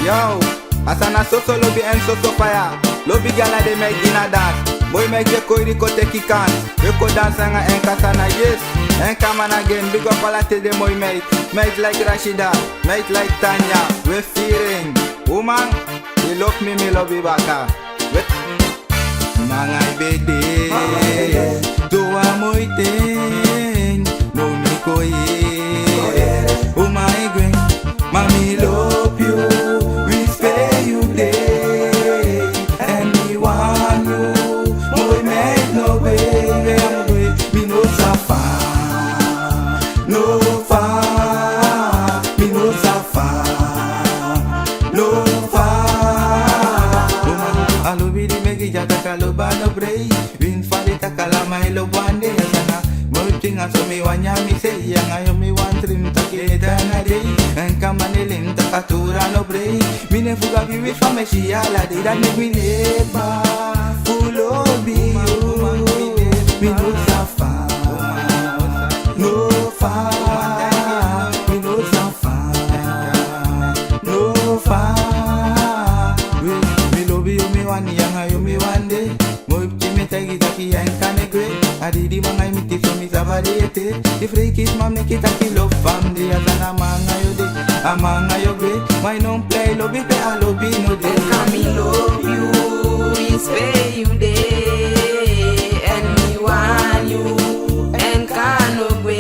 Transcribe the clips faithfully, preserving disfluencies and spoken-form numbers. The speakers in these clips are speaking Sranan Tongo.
Yo, a sani na soso lobi èn soso faya. Lobi gi ala den meid di na dansi. Moi meid, wi e kori kon teki kansi. Wi e kon dansi nanga Enka Sana, yes. Enka man again, big up ala te den moi meid. Meid like Rashida, meid like Tanya. Wi e firi en. Uman, i lobi mi, mi lobi baka. Wi e Manga i bedi, du wan moi ten, no mi kon yere. Uman e gwe, ma mi lobi yu, winsi pe yu de, èn mi wani yu. Moi meid, no gwe, mi no sabi fa, no fa, mi no sabi fa, no fa. Uman, a lobi di meki dya taki a lobi a no brei. Winsi fa den taki ala man e lobi wan dei, a sani na moi pikin, a so mi wani a mi sei. Anga yu mi wani trim taki neti anga dei. Enka man e lem taki a tori a no brei. Mi no e fuga fu yu winsi fa mi e si yu ala dei. Dati meki mi no e kba fu lobi yu. Mi no sabi fa, no fa, mi no sabi fa, no fa. Mi, mi lobi yu, mi wani yu, anga yu mi wani de. Moi pikin, mi e taigi taki Enka no e gwe. A dei di mi anga yu miti, so mi sabi a dei ete. Di freikisma meki taki lobi fa mi de, a sani na mi anga yu de, a mi anga yu gwe. Ma i no plei lobi pe a lobi no de. Enka, mi lobi yu, winsi pe yu de, èn mi wani yu. Enka, no gwe,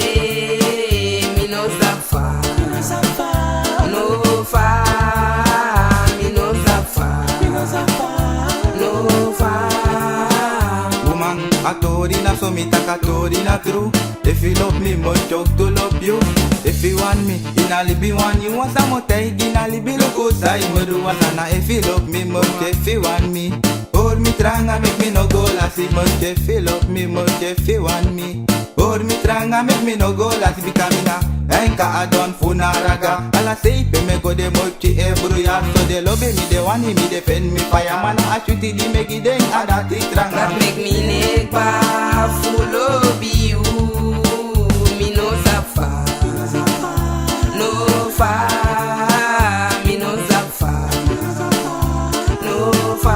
mi no sabi fa, no fa, mi no sabi fa, no fa. Uman, a tori na so mi taki, a tori na tru. Efu i lobi mi, mi o tyoktu lobi yu. Efu i wani mi, ini a libi wani yu. Wan sani mi o taigi, ini a libi luku san i mu du. Wan sani na efu i lobi mi, mi o tyoktu. Efu i wani mi, hori mi tranga, meki mi no go lasi. Mi o tyoktu efu i lobi mi, mi o tyoktu efu i wani mi. Hori mi tranga, meki mi no go lasi, bika mi na Enka, a don fu na raga. Ala sei pe mi e go den moi pikin e bruya. So den lobi mi, den wani mi, den feni mi faya. Ma na a switi di mi e gi den, a dati tranga. Dati meki mi no e kba fu lobi yu. Mi no sabi fa, no fa, mi no sabi fa, no fa.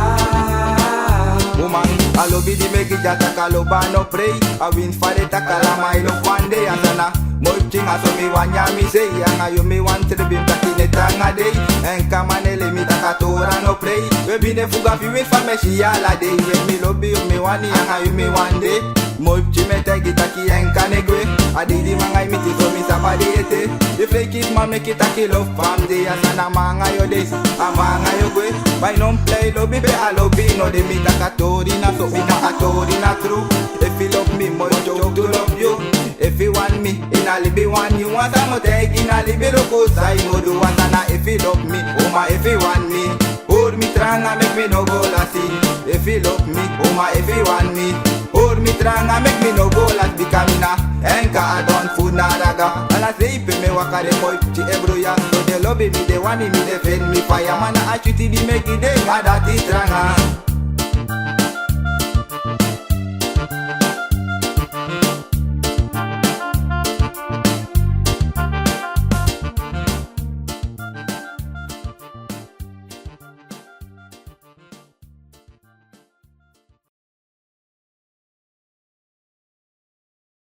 Uman, a lobi di mi e gi dya taki a lobi a no brei. A winsi fa den taki ala man e lobi wan dei, a sani na moi pikin, a so mi wani a mi sei. Anga yu mi wani trim taki neti anga dei. Enka man e lem taki a tori a no brei. We, mi no e fuga fu yu winsi fa mi e si yu ala dei. We, mi lobi yu, mi wani yu, anga yu mi wani de. Moi pikin, mi e taigi taki Enka no e gwe. A dei di mi anga yu miti, so mi sabi a dei ete. Di freikisma meki taki lobi fa mi de, a sani na mi anga yu de, a mi anga yu gwe. Ma i no plei lobi pe a lobi no de. Mi taki a tori na so, uman, a tori na tru. Efu i lobi mi, mi o tyoktu lobi yu. Efu i wani mi, ini a libi wani yu. Wan sani mi o taigi, ini a libi luku san i mu du. Wan sani na efu i lobi mi, uman, efu i wani mi, hori mi tranga, meki mi no go lasi. Efu i lobi mi, uman, efu i wani mi, hori mi tranga, meki mi no go lasi, bika mi na Enka, a don fu na raga. Ala sei pe mi e waka den moi pikin e bruya. So den lobi mi, den wani mi, den feni mi faya. Ma na a switi di mi e gi den, a dati tranga.